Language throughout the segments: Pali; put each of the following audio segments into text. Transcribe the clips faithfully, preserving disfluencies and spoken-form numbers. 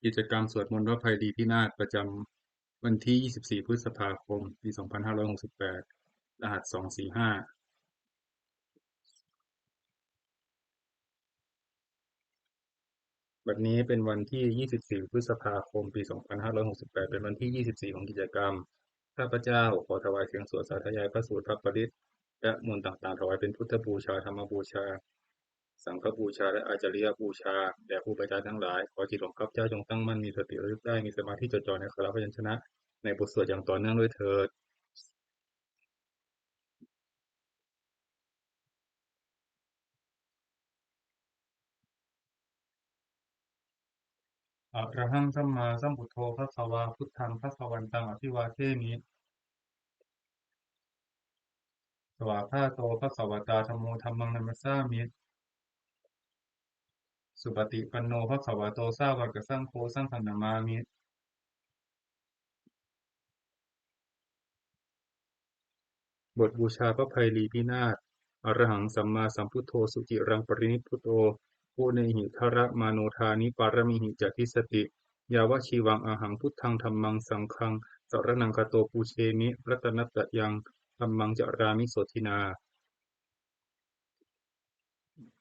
กิจกรรมสวดมนต์พระไพรีพินาศประจำวันที่ ยี่สิบสี่ พฤษภาคม ปี สองพันห้าร้อยหกสิบแปด รหัส สองสี่ห้า บัดนี้เป็นวันที่ ยี่สิบสี่ พฤษภาคม ปี สองพันห้าร้อยหกสิบแปด เป็นวันที่ ยี่สิบสี่ ของกิจกรรม ข้าพเจ้าขอถวายเสียงสวดสาธยายพระสูตรพระปริตรและมนต์ต่างๆ ถวายเป็นพุทธบูชา ธรรมบูชา สังฆบูชา และอาจาริยบูชาแด่ครูบาอาจารย์ทั้งหลาย ขอจิตของข้าพเจ้าจงตั้งมั่น มีสติระลึกได้ มีสมาธิจดจ่อในอักขระพยัญชนะ ในบทสวดอย่างต่อเนื่องด้วยเถิด Arahaṃ sammāsambuddho bhagavā, buddhaṃ bhagavantaṃ abhivādemi. Svākkhāto bhagavatā dhammo, dhammaṃ namassāmi. Supaṭipanno bhagavato sāvakasaṅgho, saṅghaṃ namāmi. บทบูชาพระไพรีพินาศ Arahaṃ sammāsambuddho suciraṃ parinibbuto, guṇehi dharamāno dāni pāramīhi ca dissati. Yāvajīvaṃ ahaṃ buddhaṃ dhammaṃ saṅghaṃ saraṇaṃ gato, pūjemi ratanattayaṃ dhammaṃ carāmi sotthinā.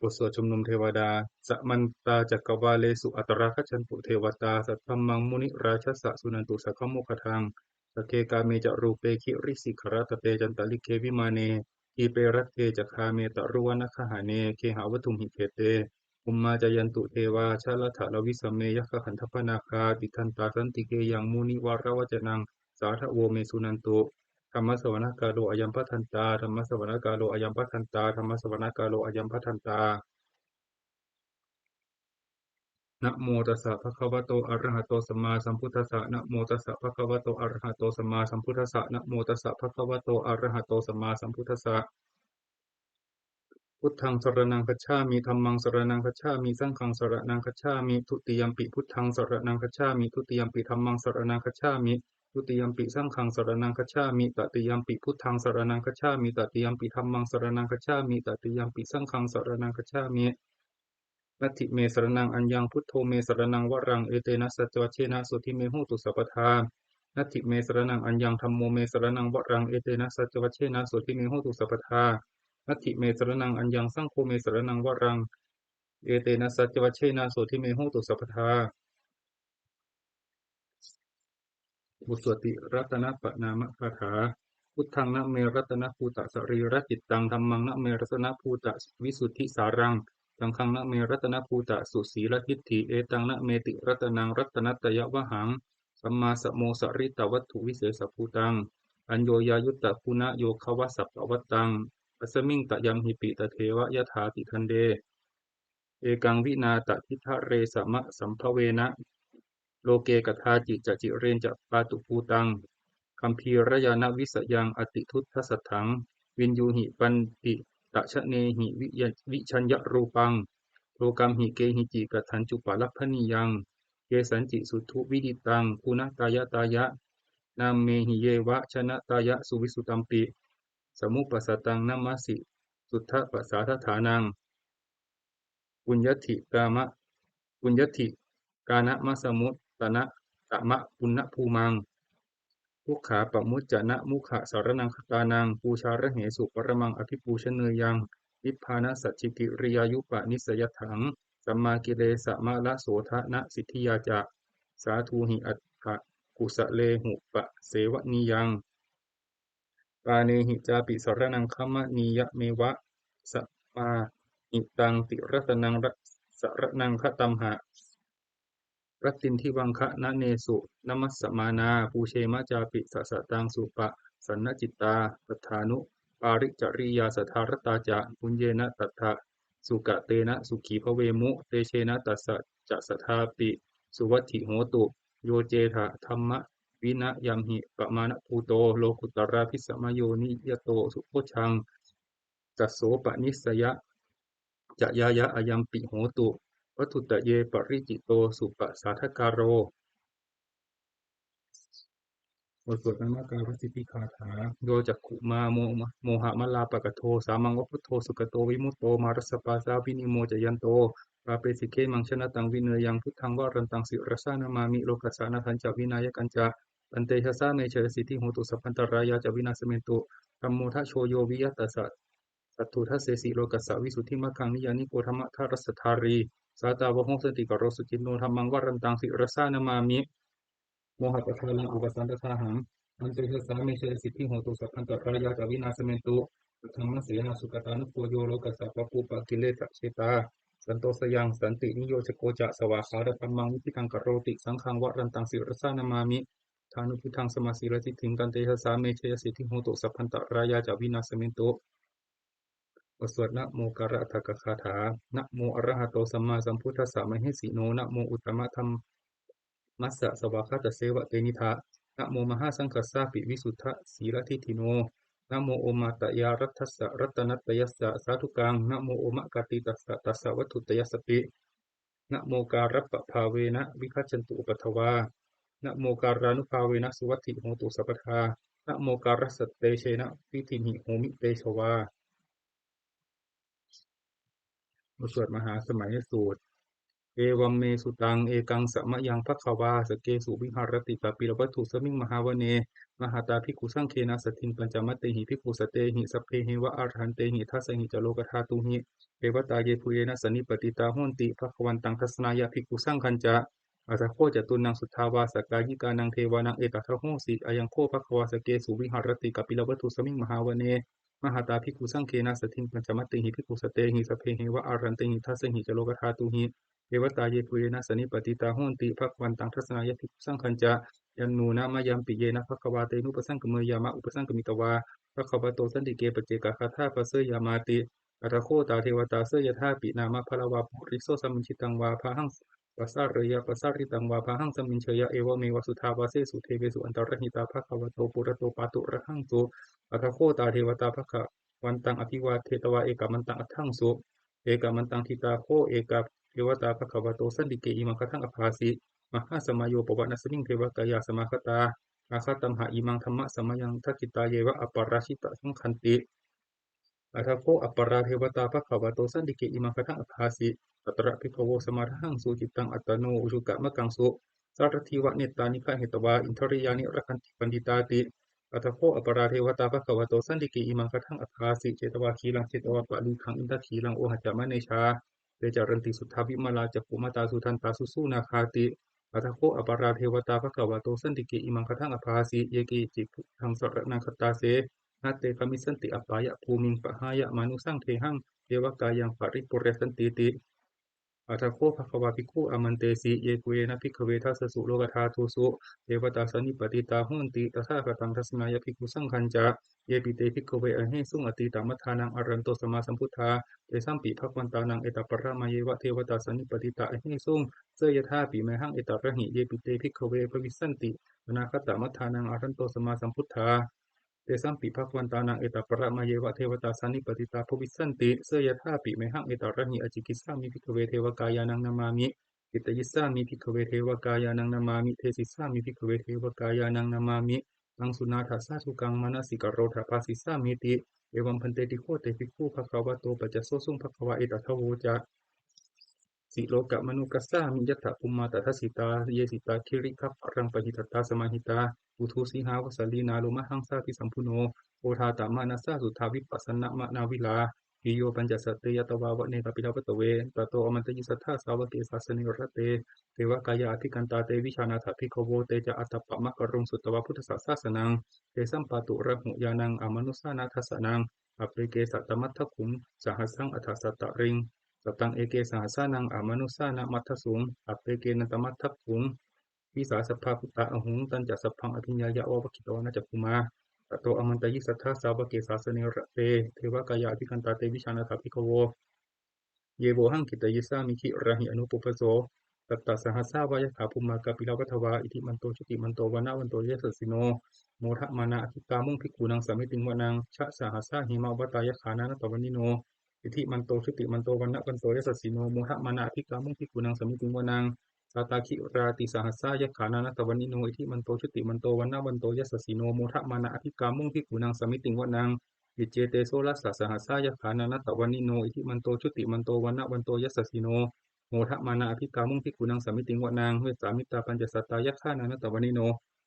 บทสวดชุมนุมเทวดา Samantā cakkavāḷesu atrāgacchantu devatā, saddhammaṃ munirājassa suṇantu saggamokkhadaṃ. Sagge kāme ca rūpe girisikharataṭe cantalikkhe vimāne, dīpe raṭṭhe ca gāme taruvanagahane gehavatthumhi khette, bhummā cāyantu devā jalathalavisame yakkhagandhabbanāgā, tiṭṭhantā santike yaṃ munivaravacanaṃ sādhavo me suṇantu. Dhammassavanakālo ayambhadantā, dhammassavanakālo ayambhadantā, dhammassavanakālo ayambhadantā. Namo tassa bhagavato arahato sammāsambuddhassa. Namo tassa bhagavato arahato sammāsambuddhassa. Namo tassa bhagavato arahato sammāsambuddhassa. Buddhaṃ saraṇaṃ gacchāmi. Dhammaṃ saraṇaṃ gacchāmi. Saṅghaṃ saraṇaṃ gacchāmi. Dutiyampi buddhaṃ saraṇaṃ gacchāmi. Dutiyampi dhammaṃ saraṇaṃ gacchāmi. Dutiyampi saṅghaṃ saraṇaṃ gacchāmi. Tatiyampi buddhaṃ saraṇaṃ gacchāmi. Tatiyampi dhammaṃ saraṇaṃ gacchāmi. Tatiyampi saṅghaṃ saraṇaṃ gacchāmi. Natthi me saraṇaṃ aññaṃ, buddho me saraṇaṃ varaṃ, etena saccavajjena sotthi me hotu sabbadā. Natthi me saraṇaṃ aññaṃ, dhammo me saraṇaṃ varaṃ, etena saccavajjena sotthi me hotu sabbadā. Natthi me saraṇaṃ aññaṃ, saṅgho me saraṇaṃ varaṃ, etena saccavajjena sotthi me hotu sabbadā. บทสวดติรัตนปนามคาถา Buddhaṃ name ratanabhūtasarīracittaṃ, dhammaṃ name ratanabhūtavisuddhisāraṃ, saṅghaṃ name ratanabhūtasusīladiṭṭhiṃ, etaṃ name tiratanaṃ ratanattayavhaṃ, sammāsamosaritavatthuvisesabhūtaṃ, aññoññayuttaguṇayogavasappavattāṃ, asmiṃ tayamhipi tatheva yathāti khande, ekaṃ vinā tadidhare samasambhavena, loke kadāci ca cireñca pātubhūtaṃ, gambhīrañāṇavisayaṃ atiduddasatthaṃ, viññūhi paṇḍitajanehi viya- vijaññarūpaṃ, lokamhi kehici katthañcupalabhanīyaṃ, kesañci suṭṭhuviditaṃ guṇatāyatāya, nāmehi yeva janatāya suvissutampi, samupassatāṃ namāsi suddhapasādadhānaṃ, puññatthi kāma puññatthi kānamasamuttana tamapuññabhūmaṃ, dukkhapamuccanamukhaṃ saraṇaṃ gatānaṃ, pūjārahesu paramaṃ abhipūjanīyaṃ, nibbānasacchikiriyāyupanissayatthaṃ, sammākilesamālasodhanasiddhiyā ca, sādhūhi atthakusalehupasevanīyaṃ, pāṇehi cāpi saraṇaṃ gamanīyameva, samāhitaṃ tiratanaṃ ra- saraṇaṃ gatamha, rattindivaṅgananesu namassamānā, pūjema cāpi sasataṃ supasannacittāṃ, saddhānupāricariyā sadārattā ca, puññena tattha sukatena sukhī bhavemu, tejena tassa ca sadāpi suvatthi hotu. Yo cettha dhamma vinayamhi pamāṇabhūto, lokuttaravīsamayoniyato subojjhaṃ, tasso panissaya ca ñāya ayampi hotu, vatthuttaye paricito supasādākāro. บทสวดนมการสิทธิคาถา Yo cakkhumā mo- mohamalāpakaṭṭho, sāmaṃ va buddho sugato vimutto, mārassa pāsā vinimocayanto, pāpesi khemaṃ janataṃ vineyyaṃ. Buddhaṃ varantaṃ sirasā namāmi, lokassa nāthañca vināyakañca. Tantejasā me jayasiddhi hotu, sabbantarāyā ca vināsamentu. Dhammo dhajo yo viya tassa satthu, dassesi lokassa visuddhimaggaṃ. Niyyāniko dhammadharassa dhārī, sātāvaho santikaro suciṇṇo. Dhammaṃ varantaṃ sirasā namāmi, mohappadālaṃ avasantadāhaṃ. Tantejasā me jayasiddhi hotu, sabbantarāyā ca vināsamentu. Saddhammasenā sugatānugo yo, lokassa pāpūpakilesajetā. Santo sayaṃ santiniyojako ca, svākkhātadhammaṃ viditaṃ karoti. Saṅghaṃ varantaṃ sirasā namāmi, buddhānubuddhaṃ samasīladiṭṭhiṃ. Tantejasā me jayasiddhi hotu, sabbantarāyā ca vināsamentu. บทสวดนะโมการะอัฏฐกถา Namo arahato sammāsambuddhassa mahesino. Namo uttamadhammassa svākkhātasseva tenidha. Namo mahāsaṅghassāpi visuddhasīladiṭṭhino. Namo omātyāraddhassa ratanattayassa sādhukaṃ. Namo omakātītassa tassa vatthuttayassapi. Namokārappabhāvena vigacchantu upaddavā. Namokārānubhāvena suvatthi hotu sabbadā. Namokārassa tejena vidhimhi homi tejavā. บทสวดมหาสมัยสูตร Evaṃ me sutaṃ. Ekaṃ samayaṃ bhagavā sakkesu viharati kapilavatthusmiṃ mahāvane mahatā bhikkhusaṅghena saddhiṃ pañcamattehi bhikkhusatehi sabbeheva arahantehi. Dasahi ca lokadhātūhi devatā yebhuyyena sannipatitā honti bhagavantaṃ dassanāya bhikkhusaṅghañca. Atha kho catunnaṃ suddhāvāsakāyikānaṃ devānaṃ etadahosi: Ayaṃ kho bhagavā sakkesu viharati kapilavatthusmiṃ mahāvane mahatā bhikkhusaṅghena saddhiṃ pañcamattehi bhikkhusatehi sabbeheva arahantehi. Dasahi ca lokadhātūhi devatā yebhuyyena sannipatitā honti bhagavantaṃ dassanāya bhikkhusaṅghañca. Yannūna mayampi yena bhagavā tenupasaṅkameyyāma, upasaṅkamitvā bhagavato santike paccekagāthā bhāseyyāmāti. Atha kho tā devatā seyyathāpi nāma balavā puriso sammiñjitaṃ vā bāhaṃ pasāreyya, pasāritaṃ vā bāhaṃ sammiñjeyya, evameva suddhāvāsesu devesu antarahitā bhagavato purato pāturahaṃsu. Atha kho tā devatā bhagavantaṃ abhivādetvā ekamantaṃ aṭṭhaṃsu. Ekamantaṃ ṭhitā kho ekā devatā bhagavato santike imaṃ gāthaṃ abhāsi: Mahāsamayo pavanasmiṃ devakāyā samāgatā, āgatamha imaṃ dhammasamayaṃ dakkhitāyeva aparājitasaṅghanti. Atha kho aparā devatā bhagavato santike imaṃ gāthaṃ abhāsi: Tatra bhikkhavo samādahaṃsu cittaṃ attano ujukamakaṃsu, sārathīva nettāni gahetvā indriyāni rakkhanti paṇḍitāti. Atha kho aparā devatā bhagavato santike imaṃ gāthaṃ abhāsi: Chetvā khīlaṃ chetvā palighaṃ indakhīlaṃ ohaccamanejā, te caranti suddhā vimalā cakkhumatā sudantā susunāgāti. Atha kho aparā devatā bhagavato santike imaṃ gāthaṃ abhāsi: Ye keci buddhaṃ saraṇaṃ gatāse, na te gamissanti apāyabhūmiṃ, pahāya mānusaṃ dehaṃ devakāyaṃ paripūressantīti. Atha kho bhagavā bhikkhū āmantesi: Yebhuyyena bhikkhave dasasu lokadhātūsu devatā sannipatitā honti tathāgataṃ dassanāya bhikkhusaṅghañca. Yepi te bhikkhave ahesuṃ atītamaddhānaṃ arahanto sammāsambuddhā, tesampi bhagavantānaṃ etaparamāyeva devatā sannipatitā ahesuṃ, seyyathāpi mayhaṃ etarahi. Yepi te bhikkhave bhavissanti anāgatamaddhānaṃ arahanto sammāsambuddhā, tesampi bhagavantānaṃ etaparamāyeva devatā sannipatitā bhavissanti, seyyathāpi mayhaṃ etarahi. Ācikkhissāmi bhikkhave devakāyānaṃ nāmāni, kittayissāmi bhikkhave devakāyānaṃ nāmāni, desissāmi bhikkhave devakāyānaṃ nāmāni. Taṃ suṇātha sādhukaṃ manasikarotha bhāsissāmīti. Evaṃ bhanteti kho te bhikkhū bhagavato paccassosuṃ. Bhagavā etadavoca: Silokamanukassāmi, yattha bhummā tadassitā; ye sitā girigabbharaṃ, pahitattā samāhitā. Puthū sīhāva sallīnā, lomahaṃsābhisambhuno; odātamanasā suddhā, vippasannamanāvilā. Bhiyyo pañcasate ñatvā, vane kāpilavatthave; tato āmantayi satthā, sāvake sāsane rate. Devakāyā abhikkantā, te vijānātha bhikkhavo; te ca ātappamakaruṃ, sutvā buddhassa sāsanaṃ. Tesampāturahu ñāṇaṃ, amanussāna dassanaṃ; appeke satamaddakkhuṃ, sahassaṃ atha sattariṃ. Sataṃ eke sahassānaṃ, amanussānamaddasuṃ; appekenantamaddakkhuṃ, disā sabbā phuṭā ahuṃ. Tañca sabbaṃ abhiññāya, vavakkhitvāna cakkhumā; tato āmantayi satthā, sāvake sāsane rate. Devakāyā abhikkantā, te vijānātha bhikkhavo; ye vohaṃ kittayissāmi, girāhi anupubbaso. Sattasahassā va yakkhā, bhummā kāpilavatthavā; iddhimanto jutimanto, vaṇṇavanto yasassino; modamānā abhikkāmuṃ, bhikkhūnaṃ samitiṃ vanaṃ. Chasahassā hemavatā, yakkhā nānattavaṇṇino; iddhimanto jutimanto, vaṇṇavanto yasassino; modamānā abhikkāmuṃ, bhikkhūnaṃ samitiṃ vanaṃ. Sātāgirā tisahassā, yakkhā nānattavaṇṇino; iddhimanto jutimanto, vaṇṇavanto yasassino; modamānā abhikkāmuṃ, bhikkhūnaṃ samitiṃ vanaṃ. Iccete soḷasasahassā, yakkhā nānattavaṇṇino; iddhimanto jutimanto, vaṇṇavanto yasassino; modamānā abhikkāmuṃ bhikkhūnaṃ samitiṃ vanaṃ. Vessāmittā pañcasatā yakkhā nānattavaṇṇino,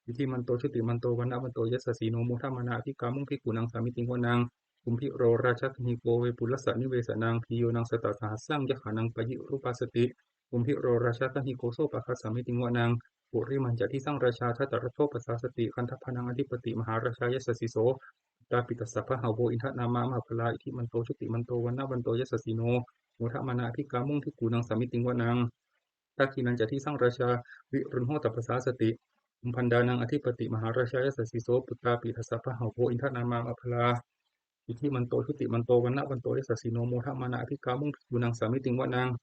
iddhimanto jutimanto vaṇṇavanto yasassino, modamānā abhikkāmuṃ bhikkhūnaṃ samitiṃ vanaṃ. Kumbhīro rājagahiko vepullassa nivesanaṃ, bhiyyo naṃ satasahassaṃ yakkhānaṃ payirupāsati, kumbhīro rājagahiko sopāga samitiṃ vanaṃ. Purimañca disaṃ rājā dhataraṭṭho pasāsati, gandhabbānaṃ ādhipati mahārājā yasassi so. Puttāpi tassa bahavo indanāmā mahabbalā, iddhimanto jutimanto vaṇṇavanto yasassino, modamānā abhikkāmuṃ bhikkhūnaṃ samitiṃ vanaṃ. Dakkhiṇañca disaṃ rājā virūḷho tappasāsati, kumbhaṇḍānaṃ ādhipati mahārājā yasassi so. Puttāpi tassa bahavo indanāmā mahabbalā, iddhimanto jutimanto vaṇṇavanto yasassino, modamānā abhikkāmuṃ bhikkhūnaṃ samitiṃ vanaṃ.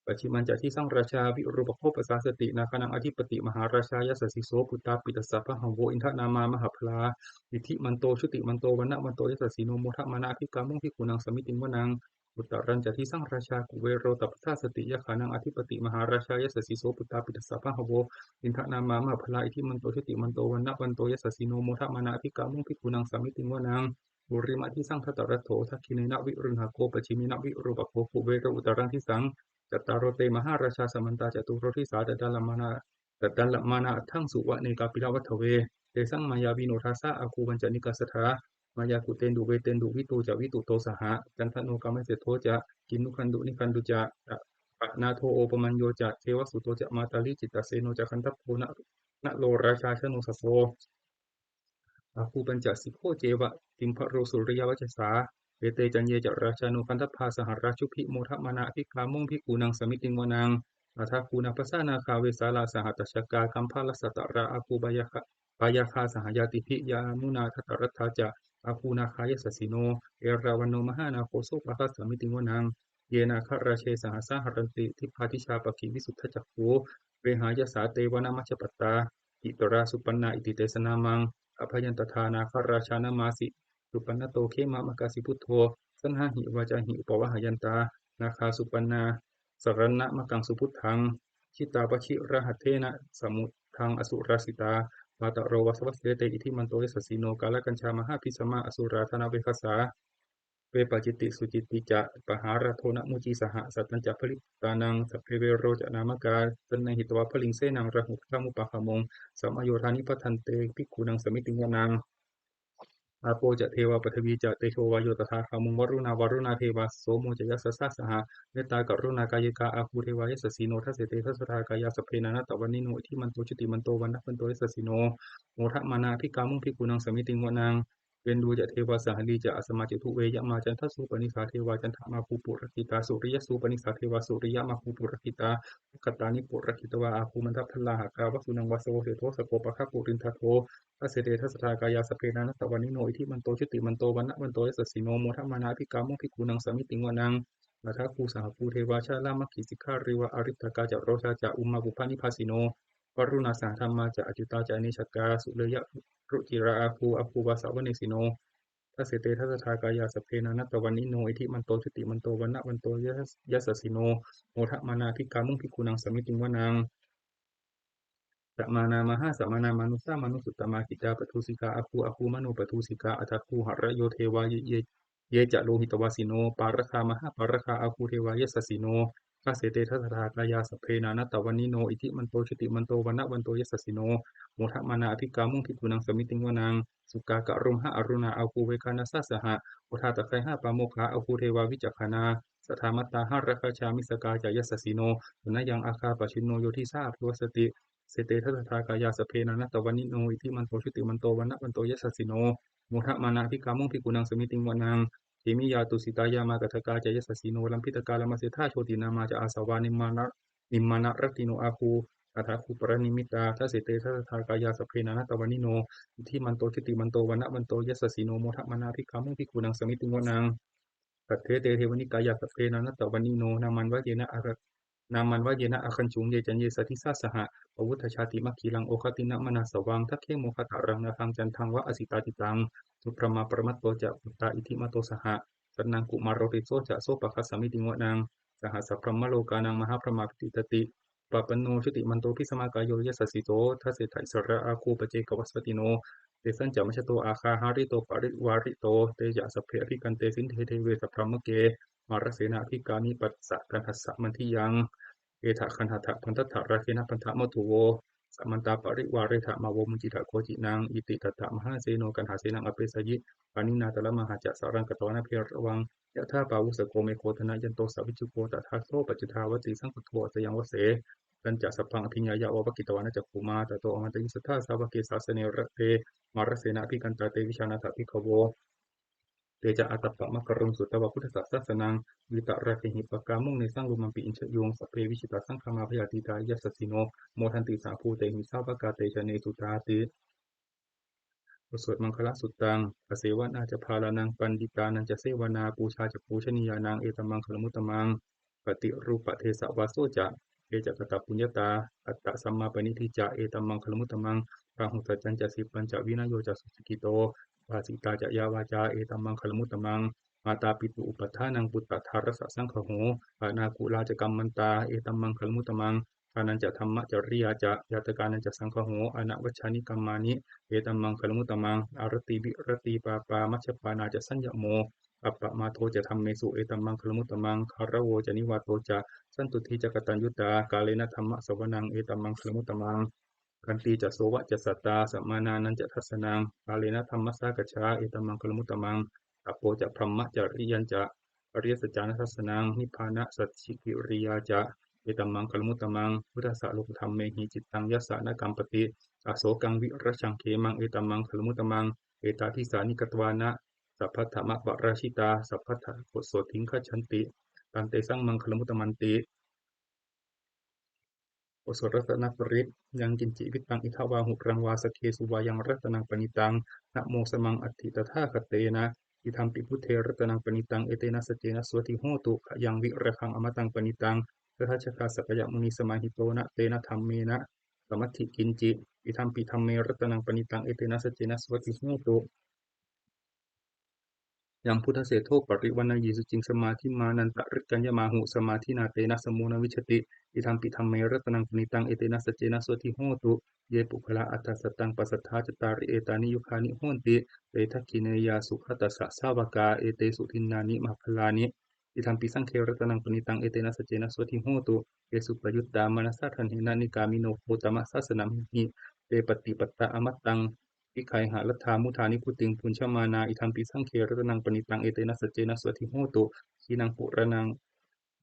Pacchimañca disaṃ rājā virūpakkho pasāsati, nāgānaṃ ādhipati mahārājā yasassi so. Puttāpi tassa bahavo indanāmā mahabbalā, iddhimanto jutimanto vaṇṇavanto yasassino, modamānā abhikkāmuṃ bhikkhūnaṃ samitiṃ vanaṃ. Uttarañca disaṃ rājā kuvero tappasāsati, yakkhānaṃ ādhipati mahārājā yasassi so. Puttāpi tassa bahavo indanāmā mahabbalā, iddhimanto jutimanto vaṇṇavanto yasassino, modamānā abhikkāmuṃ bhikkhūnaṃ samitiṃ vanaṃ. Purimadisaṃ dhataraṭṭho, dakkhiṇena virūḷhako, pacchimena virūpakkho, kuvero uttaraṃ disaṃ. Cattāro te mahārājā samantā caturo disā, daddallamānā daddallamānā aṭṭhaṃsu vane kāpilavatthave. Tesaṃ māyāvino dāsā āgū vañcanikā saṭhā, māyā kuṭeṇḍu veṭeṇḍu viṭū ca viṭuṭo saha, candano kāmaseṭṭho ca kinnughaṇḍu nighaṇḍu ca, panādo opamañño ca devasūto ca mātali, cittaseno ca gandhabbo naḷo rājā janosabho, āgū pañcasikho ceva timbarū suriyavacchasā. Ete caññe ca rājāno gandhabbā saha rājubhi, modamānā abhikkāmuṃ bhikkhūnaṃ samitiṃ vanaṃ. Athāgū nābhasā nāgā vesālā sahatacchakā, kambalassatarā āgū pāyāgā saha ñātibhi, yāmunā dhataraṭṭhā ca āgū nāgā yasassino, erāvaṇo mahānāgo sopāga samitiṃ vanaṃ. Ye nāgarāje sahasā haranti dibbā dijā pakkhi visuddhacakkhū, vehāyasā te vanamajjhapattā citrā supaṇṇā iti tesa nāmaṃ. Abhayaṃ tadā nāgarājānamāsi, supaṇṇato khemamakāsi buddho. Saṇhāhi vācāhi upavhayantā nāgā supaṇṇā saraṇamakaṃsu buddhaṃ. Jitā vajirahatthena samuddaṃ asurā sitā, bhātaro vāsavassete iddhimanto yasassino. Kālakañjā mahābhismā asurā dānaveghasā, vepacitti sucitti ca pahārādo namucī saha. Satañca baliputtānaṃ sabbe verocanāmakā, sannayhitvā baliṃ senaṃ rāhubhaddamupāgamuṃ, samayodāni bhaddante bhikkhūnaṃ samitiṃ vanaṃ. Āpo ca devā paṭhavī ca tejo vāyo tadāgamuṃ, varuṇā vāruṇā devā somo ca yasasā saha, mettākaruṇākāyikā āgū devā yasassino. Dasete dasadhā kāyā sabbe nānattavaṇṇino, iddhimanto jutimanto vaṇṇavanto yasassino, modamānā abhikkāmuṃ bhikkhūnaṃ samitiṃ vanaṃ. Veṇḍū ca devā sahalī ca asamā ca duve yamā, candassūpanisā devā candamāgū purakkhitā, suriyassūpanisā devā suriyamāgū purakkhitā, nakkhattāni purakkhitvā āgū mandavalāhakā, vasūnaṃ vāsavo seṭṭho sakkopāga purindado. Dasete dasadhā kāyā sabbe nānattavaṇṇino, iddhimanto jutimanto vaṇṇavanto yasassino, modamānā abhikkāmuṃ bhikkhūnaṃ samitiṃ vanaṃ. Athāgū sahabhū devā jalamaggisikhāriva, ariṭṭhakā ca rojā ca ummāpupphanibhāsino, varuṇā sahadhammā ca accutā ca anejakā, sūleyyarucirā āgū āgū vāsavanesino. Dasete dasadhā kāyā sabbe nānattavaṇṇino, iddhimanto jutimanto vaṇṇavanto yas- yasassino, modamānā abhikkāmuṃ bhikkhūnaṃ samitiṃ vanaṃ. Samānā mahāsamānā mānusā mānusuttamā, khiḍḍāpadūsikā āgū āgū manopadūsikā, athāgū harayo devā ye, ye, ye ca lohitavāsino, pāragā mahāpāragā āgū devā yasassino. Dasete dasadhā kāyā sabbe nānattavaṇṇino, iddhimanto jutimanto vaṇṇavanto yasassino, modamānā abhikkāmuṃ bhikkhūnaṃ samitiṃ vanaṃ. Sukkā karumhā aruṇā āgū veghanasā saha, odātagayhā pāmokkhā āgū devā vicakkhaṇā, sadāmattā hāragajā missakā ca yasassino, thanayaṃ āgā pajjunno yo disā abhivassati. Dasete dasadhā kāyā sabbe nānattavaṇṇino, iddhimanto jutimanto vaṇṇavanto yasassino, modamānā abhikkāmuṃ bhikkhūnaṃ samitiṃ vanaṃ. Khemiyā tusitā yāmā kaṭṭhakā ca yasassino, lambītakā lāmaseṭṭhā jotināmā ca āsavā, nimmāna nimmānaratino āgū athāgū paranimmitā. Dasete dasadhā kāyā sabbe nānattavaṇṇino, iddhimanto jutimanto vaṇṇavanto yasassino, modamānā abhikkāmuṃ bhikkhūnaṃ samitiṃ vanaṃ. Saṭṭhete devanikāyā sabbe nānattavaṇṇino, nāmanvayena āga- nāmanvayena āgañchuṃ, ye caññe sadisā saha, pavutthajātimakhilaṃ oghatiṇṇamanāsavaṃ. Dakkhemoghataraṃ nāgaṃ candaṃva asitātitaṃ, subrahmā paramatto ca puttā iddhimato saha, sanaṅkumāro tisso ca sopāga samitiṃ vanaṃ. Sahassabrahmalokānaṃ mahābrahmābhitiṭṭhati, upapanno jutimanto bhismākāyo yasassi so. Dasettha issarā āgū paccekavasavattino, tesañca majjhato āgā hārito parivārito. Te ca sabbe abhikkante sinde deve sabrahmake, mārasenā abhikkāmi passa kaṇhassa mandiyaṃ. Etha gaṇhatha bandhatha rāgena bandhamatthu vo, samantā parivāretha mā vo muñcittha koci naṃ. Iti tattha mahāseno kaṇhasenaṃ apesayi, pāṇinā talamāhacca saraṃ katvāna bheravaṃ. Yathā pāvussako megho thanayanto savijjuko, tadā so paccudāvatti saṅkuddho asayaṃvase. Tañca sabbaṃ abhiññāya vavakkhitvāna cakkhumā, tato āmantayi satthā sāvake sāsane rate, mārasenā abhikkantā te vijānātha bhikkhavo. Te ca ātappamakaruṃ sutvā buddhassa sāsanaṃ, vītarāgehi pakkāmuṃ nesaṃ lomampi iñjayuṃ. Sabbe vijitasaṅgāmā bhayātītā yasassino, modanti saha bhūtehi sāvakā te janesutāti. บทสวดมังคลสุตตัง Asevanā ca bālānaṃ paṇḍitānañca sevanā, pūjā ca pūjanīyānaṃ etammaṅgalamuttamaṃ. Paṭirūpadesavāso ca ye ca katapuññatā, attasammāpaṇidhi ca etammaṅgalamuttamaṃ. Bāhusaccañca sippañca vinayo ca susikkhito, bhāsitā ca yā vācā etammaṅgalamuttamaṃ. Mātāpituupaṭṭhānaṃ puttadārassa saṅgaho, anākulā ca kammantā etammaṅgalamuttamaṃ. Dānañca dhammacariyā ca ñātakānañca saṅgaho, anavajjāni kammāni etammaṅgalamuttamaṃ. Āratī viratī pāpā majjapānā ca saññamo, appamādo ca dhammesu etammaṅgalamuttamaṃ. Gāravo ca nivāto ca santuṭṭhī ca kataññutā, kālena dhammasavanaṃ etammaṅgalamuttamaṃ. Khantī ca sovacassatā samaṇānañca dassanaṃ, kālena dhammasākacchā etammaṅgalamuttamaṃ. Tapo ca brahmacariyañca ariyasaccāna dassanaṃ, nibbānasacchikiriyā ca etammaṅgalamuttamaṃ. Phuṭṭhassa lokadhammehi cittaṃ yassa na kampati, asokaṃ virajaṃ khemaṃ etammaṅgalamuttamaṃ. Etādisāni katvāna sabbatthamaparājitā, sabbattha sotthiṃ gacchanti, tantesaṃ maṅgalamuttamanti. บทสวดรัตนปริตร Yaṅkiñci vittaṃ idha vā huraṃ vā saggesu vā yaṃ ratanaṃ paṇītaṃ, na no samaṃ atthi tathāgatena, idampi buddhe ratanaṃ paṇītaṃ, etena saccena suvatthi hotu. Khayaṃ virāgaṃ amataṃ paṇītaṃ, dasajakkhaṃ sakyamunī samāhito, na tena dhammena samatthi kiñci, idampi dhamme ratanaṃ paṇītaṃ, etena saccena suvatthi hotu. Yaṃ buddhaseṭṭho parivaṇṇayī suciṃ, samādhimānantarikaññamāhu, samādhinā tena samo na vijjati, idampi dhamme ratanaṃ paṇītaṃ, etena saccena suvatthi hotu. Ye puggalā aṭṭha sataṃ pasatthā, cattāri etāni yugāni honti, te dakkhiṇeyyā sugatassa sāvakā, etesu dinnāni mahapphalāni, idampi saṅghe ratanaṃ paṇītaṃ, etena saccena suvatthi hotu. Ye suppayuttā manasā daḷhena, nikkāmino gotamasāsanamhi, te pattipattā amataṃ vigayha, laddhā mudhā nibbutiṃ bhuñjamānā, idampi saṅghe ratanaṃ paṇītaṃ, etena saccena suvatthi hotu. Khīṇaṃ purāṇaṃ,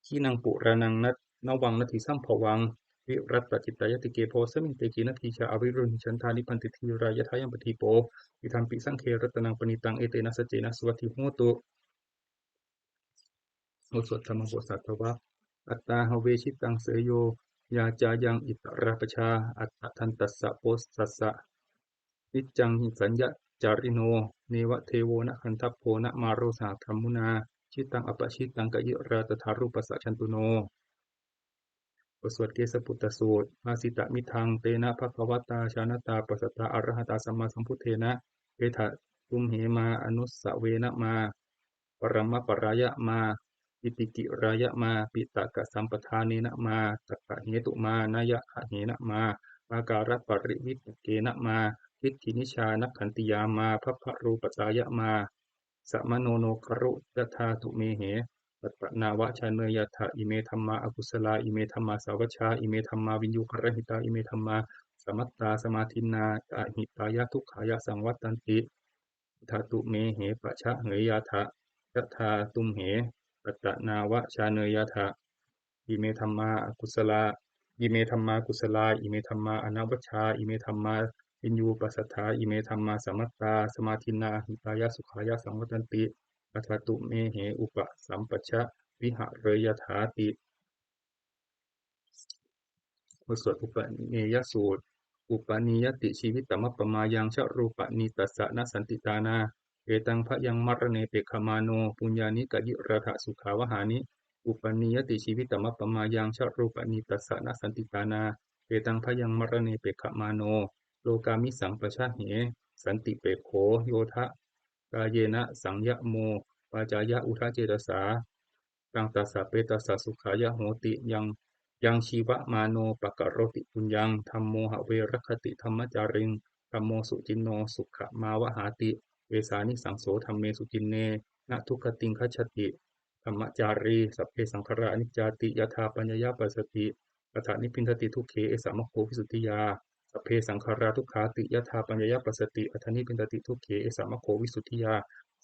khīṇaṃ purāṇaṃ na, navaṃ natthi sambhavaṃ, virattacittāyatike, bhavasmiṃ te khīṇabījā, aviruḷhichandā, nibbanti dhīrā, yathāyaṃ padīpo, idampi saṅghe ratanaṃ paṇītaṃ, etena saccena suvatthi hotu. บทสวดธรรมบทสัตวรรษ Atthā havecchittaṃ seyyo, yā cāyaṃ itarā pajā, attadantassa posassa, niccaṃ saññacārino, neva devo na gandhabbo, na māro saha brahmunā, jittaṃ apajjittaṃ kayirā, tathārūpassa jantuno. บทสวดเกสปุตตสูตร Bhāsitamidaṃ tena bhagavatā jānatā passatā arahatā sammāsambuddhena, etha tumhe mā anusavena mā, paramaparāya mā, piṭikirāya mā, piṭakasampadānena mā, takkahetu mā, nayagahena mā, ākāraparivippakkena mā, diṭṭhinijjhānagantiyā mā, bhabbarūpatāya mā, samāno no karu yathā tumehe. Tattha nāva jāneyyatha. Ime dhammā akusalā, ime dhammā savajjā, ime dhammā viññūhirahitā, ime dhammā samattā samādinnā ahitāya dukkhāya saṃvattanti. Dhātu mehe pajaheyyatha yathā tumhe. Tattha nāva jāneyyatha. Ime dhammā akusalā, ime dhammā kusalā, ime dhammā anavajjā, ime dhammā viññūpasathā, ime dhammā samattā samādinnā ahitāya sukhāya saṃvattanti. Adhātu mehe upasampajja vihareyyathāti. บทสวดอุปเนยสูตร Upanīyati jīvitamappamāyaṃ, ca rūpaṃ nitthassa na santi tāṇā, etaṃ bhayaṃ maraṇe pekkhamāno, puññāni kayirātha sukhāvahāni. Upanīyati jīvitamappamāyaṃ, ca rūpaṃ nitthassa na santi tāṇā, etaṃ bhayaṃ maraṇe pekkhamāno, lokāmisaṃ pajahe santipekkho, yodha kāyena saṃyamo, vācāya uda cetasā, taṃ tassa petassa sukhāya hoti. Yaṃ, yaṃ jīvamāno pakaroti puññaṃ, dhammo have rakkhati dhammacāriṃ, dhammo suciṇṇo sukhamāvahāti, esānisaṃso dhamme suciṇṇe, na dugatiṃ gacchati dhammacārī. Sabbe saṅkhārā aniccāti, yadā paññāya passati, atha nibbindati dukkhe, esa maggo visuddhiyā. Sabbe saṅkhārā dukkhāti, yadā paññāya passati, atha nibbindati dukkhe, esa maggo visuddhiyā.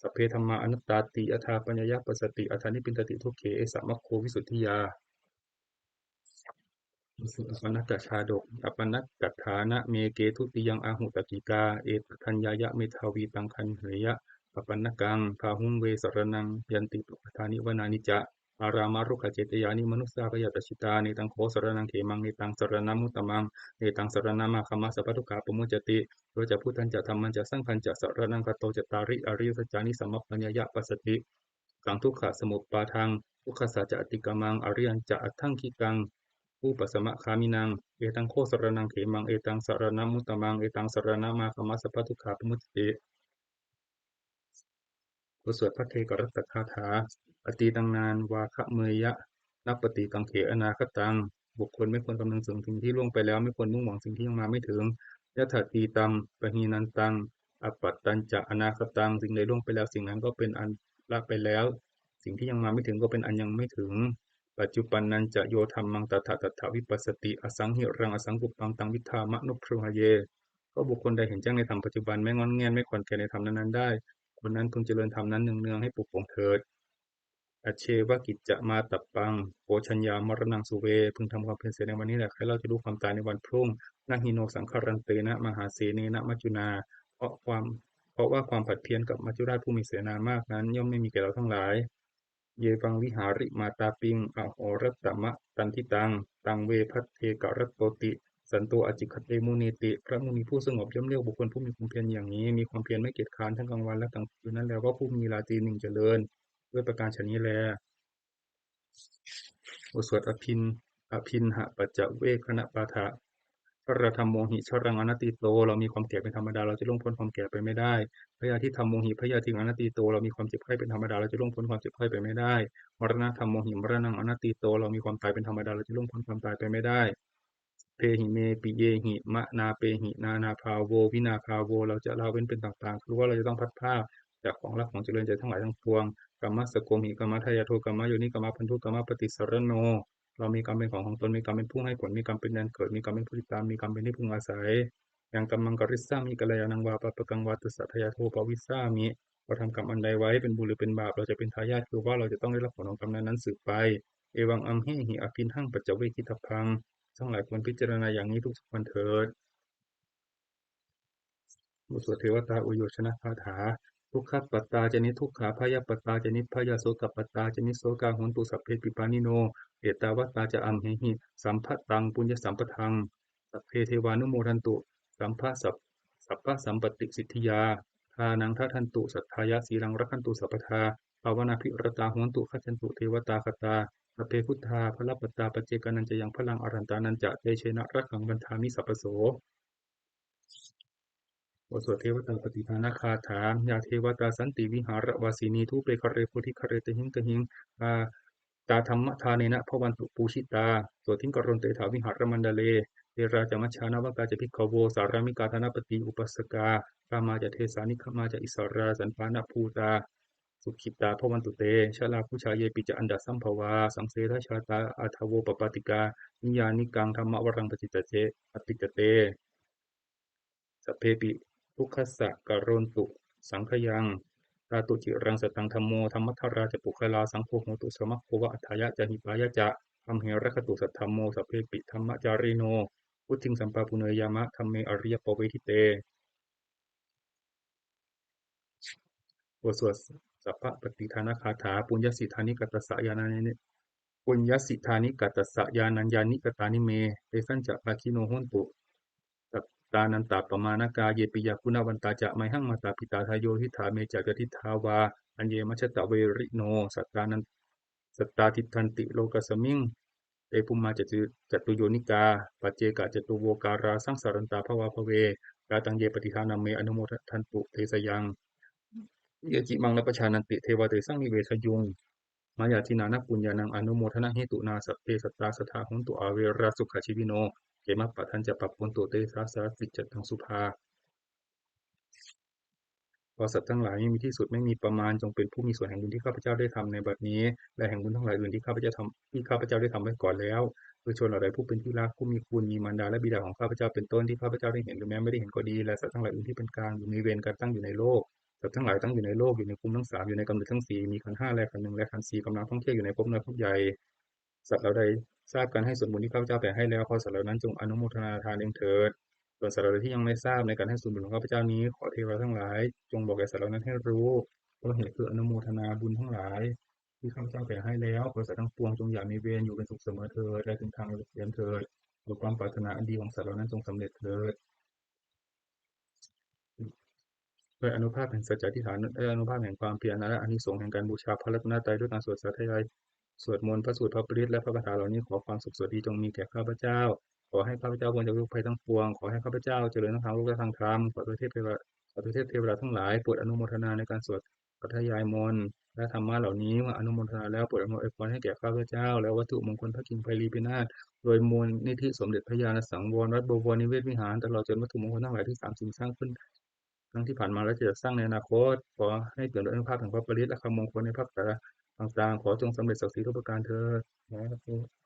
Sabbe dhammā anattāti, yadā paññāya passati, atha nibbindati dukkhe, esa maggo visuddhiyā. บทสวดอปัณณกชาดก Apaṇṇakaṭṭhānameke dutiyaṃ āhu takkikā, etadanyāya medhāvī taṃ gaṇheyya apaṇṇakaṃ. Bāhuṃ ve saraṇaṃ yanti, pabbajāni vanāni ca, arāmarukkhacetyāni, manussā bhayapajitā. Netaṃ kho saraṇaṃ khemaṃ, netaṃ saraṇamuttamaṃ, netaṃ saraṇamāgamma, sabbadukkhā pamuccati. Yo ca buddhañca dhammañca saṅghañca saraṇaṃ gato, cattāri ariyasaccāni samabhiññāya passati, dukkhaṃ dukkhasamuppādaṃ dukkhassa ca atikkamaṃ, ariyañca aṭṭhaṅgikaṃ upasamagāminaṃ. Etaṃ kho saraṇaṃ khemaṃ, etaṃ saraṇamuttamaṃ, etaṃ saraṇamāgamma, sabbadukkhā pamuccati. บทสวดภัทเทกรัตตคาถา Atītaṃ nānvāgameyya, nappaṭikaṅkhe anāgataṃ. บุคคลไม่ควรคำนึงถึงสิ่งที่ล่วงไปแล้ว ไม่ควรมุ่งหวังสิ่งที่ยังมาไม่ถึง Yadatītampahīnantaṃ, appattañca anāgataṃ. สิ่งใดล่วงไปแล้ว สิ่งนั้นก็เป็นอันละไปแล้ว สิ่งที่ยังมาไม่ถึงก็เป็นอันยังไม่ถึง Paccuppannañca yo dhammaṃ, tattha tattha vipassati, asaṃhiraṃ asaṅkuppaṃ, taṃ viddhā manubrūhaye. ก็บุคคลใดเห็นแจ้งในธรรมปัจจุบัน ไม่ง่อนแง่น ไม่คลอนแคลนในธรรมนั้นๆได้ คนนั้นพึงเจริญธรรมนั้นเนืองๆ ให้ปลุกปลงเถิด Ajjeva kiccamātappaṃ, ko jaññā maraṇaṃ suve. พึงทำความเพียรเสียในวันนี้แหละ ใครเล่าจะรู้ความตายในวันพรุ่ง Na hi no saṅgarantena, mahāsenena maccunā. เพราะความ เพราะว่าความผัดเพี้ยนกับมัจจุราชผู้มีเสนามากนั้น ย่อมไม่มีแก่เราทั้งหลาย Yevaṃ vihārimātāpiṃ, ahorattamatanditaṃ, taṃ ve bhaddekarattoti, santo ācikkhate munīti. พระมุนีผู้สงบย่อมเรียกบุคคลผู้มีความเพียรอย่างนี้ มีความเพียรไม่เกียจคร้านทั้งกลางวันและกลางคืน นั้นแล้วว่าผู้มีราตรีหนึ่งเจริญ ด้วยประการฉะนี้แล บทสวดอภิน Abhiṇhapaccavekkhaṇapāṭha. Jarādhammomhi jaraṃ anatīto. เรามีความแก่เป็นธรรมดา เราจะล่วงพ้นความแก่ไปไม่ได้ Byādhidhammomhi byādhiṃ anatīto. เรามีความเจ็บไข้เป็นธรรมดา เราจะล่วงพ้นความเจ็บไข้ไปไม่ได้ Maraṇadhammomhi maraṇaṃ anatīto. เรามีความตายเป็นธรรมดา เราจะล่วงพ้นความตายไปไม่ได้ Sabbehi me piyehi manāpehi nānābhāvo vinābhāvo. เราจะละเว้นเป็นต่างๆ คือว่าเราจะต้องพลัดพรากจากของรักของเจริญใจทั้งหลายทั้งปวง Kammassakomhi kammadāyādo kammayoni kammabandhu kammapaṭisaraṇo. เรามีกรรมเป็นของของตน มีกรรมเป็นผู้ให้ผล มีกรรมเป็นแดนเกิด มีกรรมเป็นผู้ติดตาม มีกรรมเป็นที่พึ่งอาศัย Yaṃ kammaṃ karissāmi kalyāṇaṃ vā pāpakaṃ vā tassa dāyādo bhavissāmi. เราทำกรรมอันใดไว้ เป็นบุญหรือเป็นบาป เราจะเป็นทายาท คือว่าเราจะต้องได้รับผลของกรรมนั้นๆสืบไป Evaṃ amhehi abhiṇhaṃ paccavekkhitabbaṃ. ทั้งหลายควรพิจารณาอย่างนี้ทุกๆวันเถิด บทสวดเทวตาอุยโยชนคาถา Dukkhappattā ca niddukkhā, bhayappattā ca nibbhayā, sokappattā ca nissokā, hontu sabbepi pāṇino. Ettāvatā ca amhehi sambhataṃ puññasampadaṃ, sabbe devānumodantu, sabba sab- sabbasampattisiddhiyā. Dānaṃ dadantu saddhāya, sīlaṃ rakkhantu sabbadā, bhāvanābhiratā hontu, gacchantu devatāgatā. Sabbe buddhā balappattā, paccekānañca yaṃ balaṃ, arahantānañca tejena, rakkhaṃ bandhāmi sabbaso. บทสวดเทวตาปฏิทานคาถา Yā devatā santi vihāravāsinī, thūpe ghare bodhighare tahiṃ tahiṃ, tā tā dhammadānena bhavantu pūjitā. Sotthiṃ karontedha vihāramaṇḍale, therā ca majjhā navakā ca bhikkhavo, sārāmikā dānapatī upāsakā, gāmā ca desā nigamā ca issarā, santapāṇabhūtā sukhitā bhavantu te. Jalābujā yepi ca aṇḍasambhavā, saṃsedajātā athavopapātikā, niyyānikaṃ dhammavaraṃ paṭicca te, paṭicca te. Sabbepi dukkhassa karontu saṅkhayaṃ, ṭhātu ciraṃ sataṃ dhammo, dhammaddharā ca puggalā, saṅgho hotu samaggo va, atthāya ca hitāya ca. Amhe rakkhatu saddhammo, sabbepi dhammacārino, vuḍḍhiṃ sampāpuṇeyyāma, dhamme ariyappavedite. บทสวดสัพพปฏิทานคาถา Puññassidāni katassa yānāni, puññassidāni katassa yānaññāni katāni me, tesañca bhāgino hontu sattānantappamāṇakā. Ye piyā guṇavantā ca mayhaṃ mātā pitā, dāyo diṭṭhā me ca yadiṭṭhā vā, aññe majjhattā verino sattānan- sattātiṭṭhanti lokasmiṃ, te bhummā catu- catuyonikā paccekagātavokārā, saṃsarantā bhavābhave. Yā taṃ ye paṭidānaṃ me anumodantu te sayaṃ, ye cimaṃ na pajānanti devā tesaṃ nivesayiṃ. Mayā dinā na puññānaṃ anumodanāhetunā, sabbe sattā sadā hontu averā sukhajīvino, khemappadañca pakkhontu te dāsāsi cataṃsu bhā. ขอสัตว์ทั้งหลายไม่มีที่สุดไม่มีประมาณ จงเป็นผู้มีส่วนแห่งบุญที่ข้าพเจ้าได้ทำในบัดนี้ และแห่งบุญทั้งหลายอื่นที่ข้าพเจ้าทำ ที่ข้าพเจ้าได้ทำไว้ก่อนแล้ว คือชนเหล่าใดผู้เป็นที่รัก ผู้มีคุณ มีมารดาและบิดาของข้าพเจ้าเป็นต้น ที่ข้าพเจ้าได้เห็นหรือแม้ไม่ได้เห็นก็ดี และสัตว์ทั้งหลายอื่นที่เป็นกลาง อยู่ในเวรกัน ตั้งอยู่ในโลก สัตว์ทั้งหลายตั้งอยู่ในโลก อยู่ในภูมิทั้งสาม อยู่ในกำเนิดทั้งสี่ มีขันธ์ห้าและขันธ์หนึ่งและขันธ์สี่ กำลังท่องเที่ยวอยู่ในภพน้อยภพใหญ่ สัตว์เหล่าใดทราบการให้ส่วนบุญที่ข้าพเจ้าแผ่ให้แล้ว ขอสัตว์เหล่านั้นจงอนุโมทนาทานเองเถิด ส่วนสัตว์เหล่าใดที่ยังไม่ทราบในการให้ส่วนบุญของข้าพเจ้านี้ ขอเทวดาทั้งหลาย จงบอกแก่สัตว์เหล่านั้นให้รู้ เพราะเหตุคืออนุโมทนาบุญทั้งหลาย ที่ข้าพเจ้าแผ่ให้แล้ว ขอสัตว์ทั้งปวงจงอย่ามีเวร อยู่เป็นสุขเสมอเถิด และถึงทางอันเกษมเถิด ขอความปรารถนาอันดีของสัตว์เหล่านั้นจงสำเร็จเถิด ด้วยอานุภาพแห่งสัจจะอธิษฐาน ด้วยอานุภาพแห่งความเพียร และอานิสงส์แห่งการบูชาพระรัตนตรัย ด้วยการสวดสาธยาย สวดมนต์ พระสูตร พระปริตร และพระคาถาเหล่านี้ ขอความสุขสวัสดีจงมีแก่ข้าพเจ้า ขอให้ข้าพเจ้าพ้นจากทุกข์ภัยทั้งปวง ขอให้ข้าพเจ้าเจริญทั้งทางโลกและทางธรรม ขอทวยเทพเทวดา ขอทวยเทพเทวดาทั้งหลาย โปรดอนุโมทนาในการสวดสาธยายมนต์และธรรมะเหล่านี้ เมื่ออนุโมทนาแล้ว โปรดอำนวยอวยพรให้แก่ข้าพเจ้า และวัตถุมงคลพระกิ่งไพรีพินาศ โดยมูลนิธิสมเด็จพระญาณสังวร วัดบวรนิเวศวิหาร ตลอดจนวัตถุมงคลทั้งหลายที่สามสิ่งสร้างขึ้น ทั้งที่ผ่านมาและจะสร้างในอนาคต ขอให้เปี่ยมด้วยอานุภาพแห่งพระปริตรและคำมงคลในพระคาถาต่างๆ ขอจงสำเร็จศักดิ์สิทธิ์ทุกประการเถิด สาธุ